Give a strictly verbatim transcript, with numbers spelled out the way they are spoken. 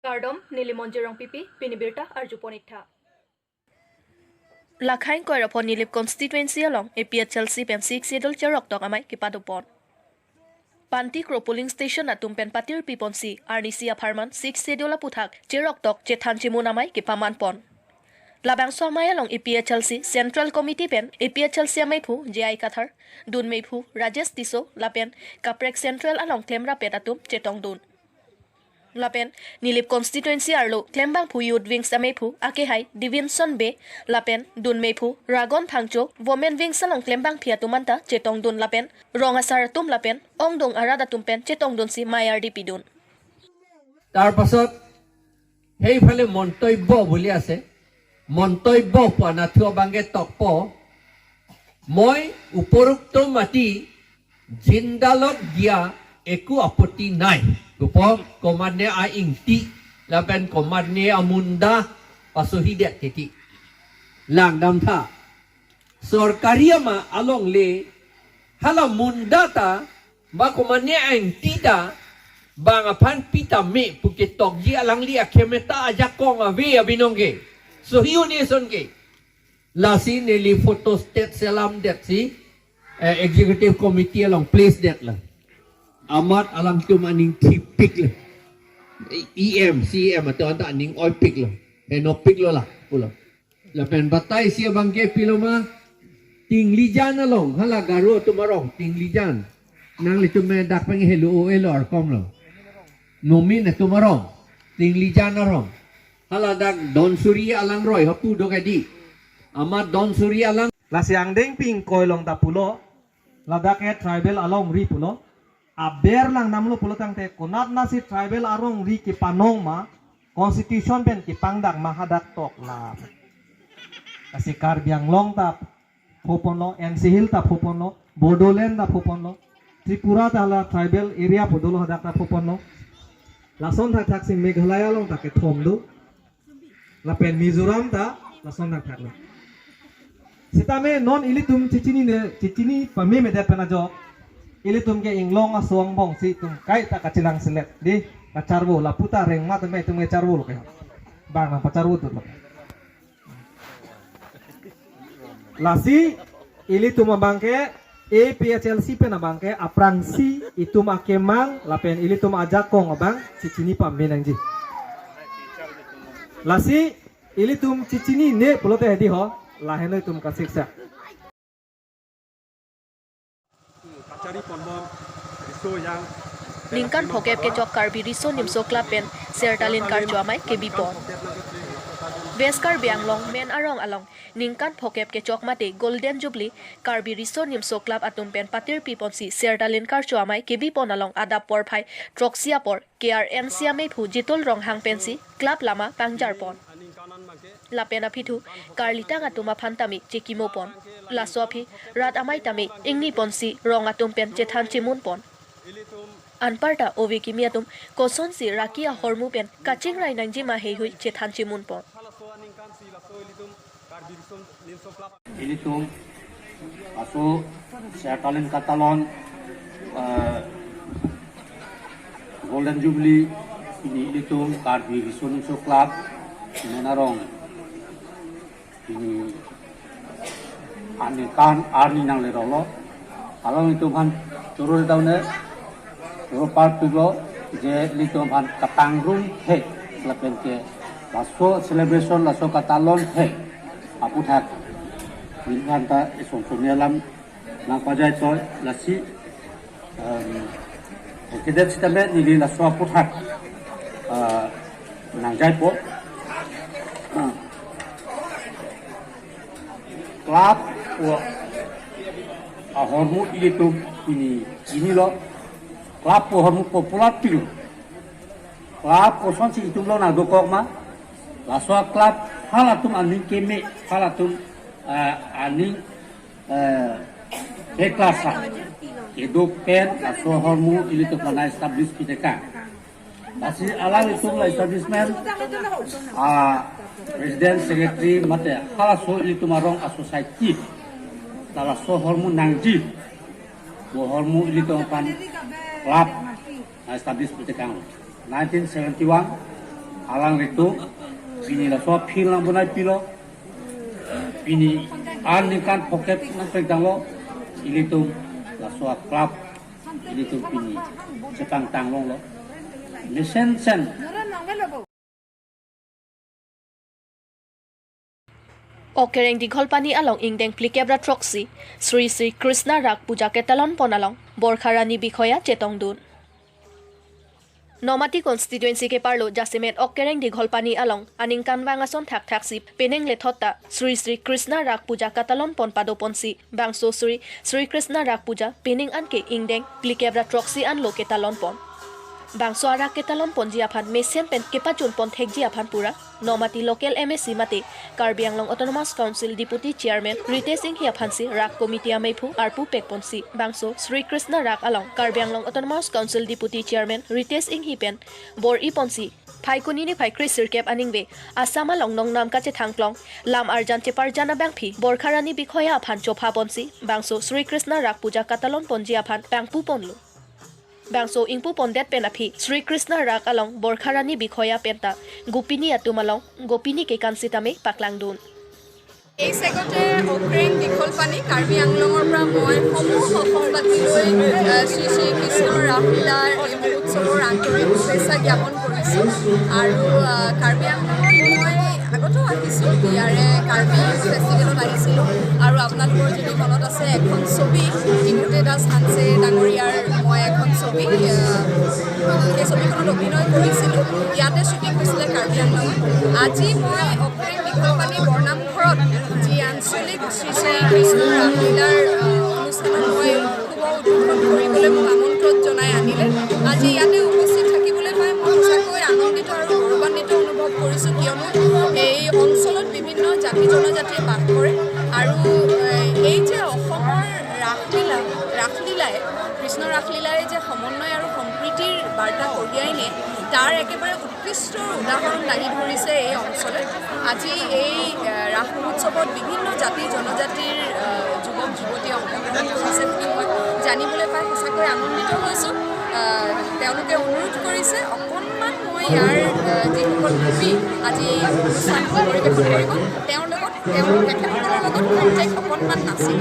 Kardom, neli Monjir Rongpipi, pini birta arjupon iktha. Lakhain Koirapho Nilip constituency along A P H L C pen Sixth Schedule cheroktok amei kepadopon. Panti Kro polling station atum pen patirpiponsi arnisi apharman Sixth Schedule aputhak cheroktok chethan chemun amei kepamanpon. Labangso amei along A P H L C Central Committee pen A P H L C ameiphu J I Kathar, dun meiphu Rajesh Tisso lapen kaprek Central along klemrapet atum chetongdun. Lapen Nilip constituency arlo klembangphu Youth Wings ameiphu akehai Divinson Bey lapen dun meiphu Ragon Phangcho, Women Wings along klembangpi atum anta chetongdun lapen rong asar atum lapen ongdung arat atum pen chetongdunsi mei ardi pidun. তাৰ পাছত সেইফালে মন্তব্য বুলি আছে, মন্তব্য পোৱা নাথুৱা বাংগে তকপ মই উপৰোক্ত মাটি জিন্দালক দিয়া একো আপত্তি নাই। Kupo komatne a-ingti lapen komatne amunda pasohi det titi. Langdamtha. Sorkari ama alongle hala munda ta ba komatne a-ingti ta bang aphan pitame pu ketokji alangli akhemeta ajakong ave abinong ke. Sohi un-e ason ke. Lasi neli photostat selamdetsi eh, executive committee along place det la. Amat alangtum aning thipik la. E M, C M atum anta aning oipik la. Henopik lo la, pulo. Lapen batai si abangke pilo ma, Tinglijan along, hala Garo atum arong, Tinglijan. Nanglitum me dak penghelo o elo arkong lo. Nomin atum arong, Tinglijan arong. Hala dak Donsuri alangroi hapu do kadi. Amat Donsuri alang. Lasi angdengpi ingkoi along ta pulo, ladak ke tribal alongri pulo. Aber langdamlo pulo tangte konatnasi tribal alongri kepanong ma, constitution pen kepangdak ma hadak tok la. Lasi Karbi Anglong ta phoponlo, N C Hill ta phoponlo, Bodoland ta phoponlo, Tripura ta hala tribal area pu dolo hadak ta phoponlo. Lason thakthaksi Meghalaya along ta kethom do. Lapen Mizoram ta lason thakthak lo. Sitame non ilitum chechinine, chechini pamemedet pen ajok, ilitum ke inglong aso angbongsi itum kaita kachelang selet. Di, kacharvo, lapu ta rengmat tame itum kacharvo lo ke. Bang nangpacharvo tut lo. Lasi ilitum abangke A P H L C pen abangke aphrangsi itum akemang lapen ilitum ajakong abang chechini pamenangji. Lasi ilitum chechinine pulote hedi ho, lahenlo itum kasiksa. Ningkan phokep kechok Karbi Riso Nimso Club pen Sertalin Karcho amei kebipon. West Karbi Anglong Men Arong along ningkan phokep kechok mate Golden Jubilee Karbi Riso Nimso Club atum pen patirpiponsi Sertalin Karcho amei kebipon along adap porphai throksi apor K R N C ameiphu Jitul Ronghang pensi club lama pangjarpon. Lapen aphi thu karlitang atum aphan tame chekimopon. Laso aphi rat amei tame ingniponsi rong atum pen chethan chemunpon. Anparta ove kimi atum kosonsi raki ahormu pen kachingrai nangji ma heihui chethan chemunpon. Ilitum aso Sertalin Katalon, eh, Golden Jubilee, ini ilitum Karbi Riso Nimso Club Men Arong, ini aningkan arni nanglerolo. Along itum aphan choro daune, choro parpiklo, je ilitum aphan katangrum the lapen ke laso celebration, laso katalon the aputhak. Ningkan ta isong song alam nangpajai toi lasi, em, kedet sitame neli laso aputhak, eh, nangjaipo. Ah. Club pu ahormu ilitum ini, inilo. Club pu ahormu popular pilo. Club kosonsi itum lo nangdokok ma. Laso club halatum aning keme, halatum, eh, aning, eh, beklasa. Keduk pen laso ahormu ilitum aphan establish pitekang. Lasi alanglitum la establishment, ah, president, secretary, mate halaso ilitum arong a-society, ta laso ahormu nangji, bo ahormu ilitum aphan club establish pitekang. Nineteen seventy-one, Alanglitum pini laso a-field nangbonaipilo. Pini aningkan phokep nangpekdanglo. Ilitum laso a-club, ilitum pini chepangtang longlo. Mesensen. Ok Kereng Digholpani along ingdeng phlikep ra throksi Sri Sri Krishna Rak Puja ketalon pon along Borkha Rani Bikhoya chetongdun. Nomati constituency keparlo jasemet Ok Kereng Digholpani along aningkanvang ason thakthaksi penang lethot ta Sri Sri Krishna Rak Puja katalon pon padoponsi bangso Sri Sri Krishna Rak Puja pining anke ingdeng phlikep ra throksi anlo ketalon pon. Bangso arak ketalon ponji aphan mesen pen kepajun pon thekji aphan pura Nomati local M A C mate Karbi Anglong Autonomous Council Deputy Chairman Ritesh Enghi aphansi rak committee ameiphu arpu pekponsi bangso Sri Krishna Rak along Karbi Anglong Autonomous Council Deputy Chairman Ritesh Enghi pen bor-i ponsi Phaikuni niphai kre sirkep aningve Assam along nongnam kachethangklong lam arjan cheparjan abangpi Borkha Rani Bikhoya aphan chopha ponsi bangso Sri Krishna Rak Puja katalon ponji aphan pangpu ponlo. Bangso ingpu pondet pen aphi Sri Krishna Rak along Borkha Rani Bikhoya penta gopini atum along gopini kekan sitame paklangdun. এই চেগতে অক্ৰেং দীঘল পানী কাৰ্বি আংলঙৰ পৰা মই সমূহ অসমবাসীলৈ, আহ, শ্ৰী শ্ৰী কৃষ্ণৰ ৰাসলীলাৰ এই মহোৎসৱৰ আন্তৰিক শুভেচ্ছা জ্ঞাপন কৰিছোঁ। আৰু, আহ, কাৰ্বি আংলঙত মই আগতেও আহিছোঁ, ইয়াৰে কাৰ্বি ফেষ্টিভেলত আহিছিলোঁ। আৰু আপোনালোকৰ যদি মনত আছে, এখন ছবি টিমুতে দাস হানছে ডাঙৰীয়াৰ মই এখন ছবি, আহ, সেই ছবিখনত অভিনয় কৰিছিলোঁ। ইয়াতে শ্বুটিং হৈছিলে কাৰ্বি আংলঙত। আজি মই অক্ৰেং দীঘল পানী বৰনামঘৰত যি আঞ্চলিক শ্ৰী শ্ৰী কৃষ্ণ ৰাসলীলাৰ, আহ, অনুষ্ঠানত মই শুভ উদ্বোধন কৰিবলৈ মোক আমন্ত্ৰণ জনাই আনিলে। আজি ইয়াতে উপস্থিত থাকিবলৈ পাই মই সঁচাকৈ আনন্দিত আৰু গৌৰৱান্বিত অনুভৱ কৰিছোঁ, কিয়নো এই অঞ্চলত বিভিন্ন জাতি জনজাতিয়ে বাস কৰে আৰু, এ, এই যে অসমৰ ৰাসলীলা, ৰাসলীলাই, কৃষ্ণ ৰাসলীলাই যে সমন্বয় আৰু সম্প্ৰীতিৰ বাৰ্তা কঢ়িয়াই নিয়ে, তাৰ একেবাৰে উৎকৃষ্ট উদাহৰণ দাঙি ধৰিছে এই অঞ্চলে। আজি এই, এ, ৰাস মহোৎসৱত বিভিন্ন জাতি জনজাতিৰ, এ, যুৱক যুৱতীয়ে অংশগ্ৰহণ কৰিছে বুলি মই জানিবলৈ পাই সঁচাকৈ আনন্দিত হৈছোঁ। এ, তেওঁলোকে অনুৰোধ কৰিছে অকণমান মই ইয়াৰ, এ, যিসকল গোপী আজি অনুষ্ঠান পৰিৱেশন কৰিব, তেওঁৰ লগত, তেওঁ, তেখেতসকলৰ লগত কণ্টেক্ট অকণমান নাছিল।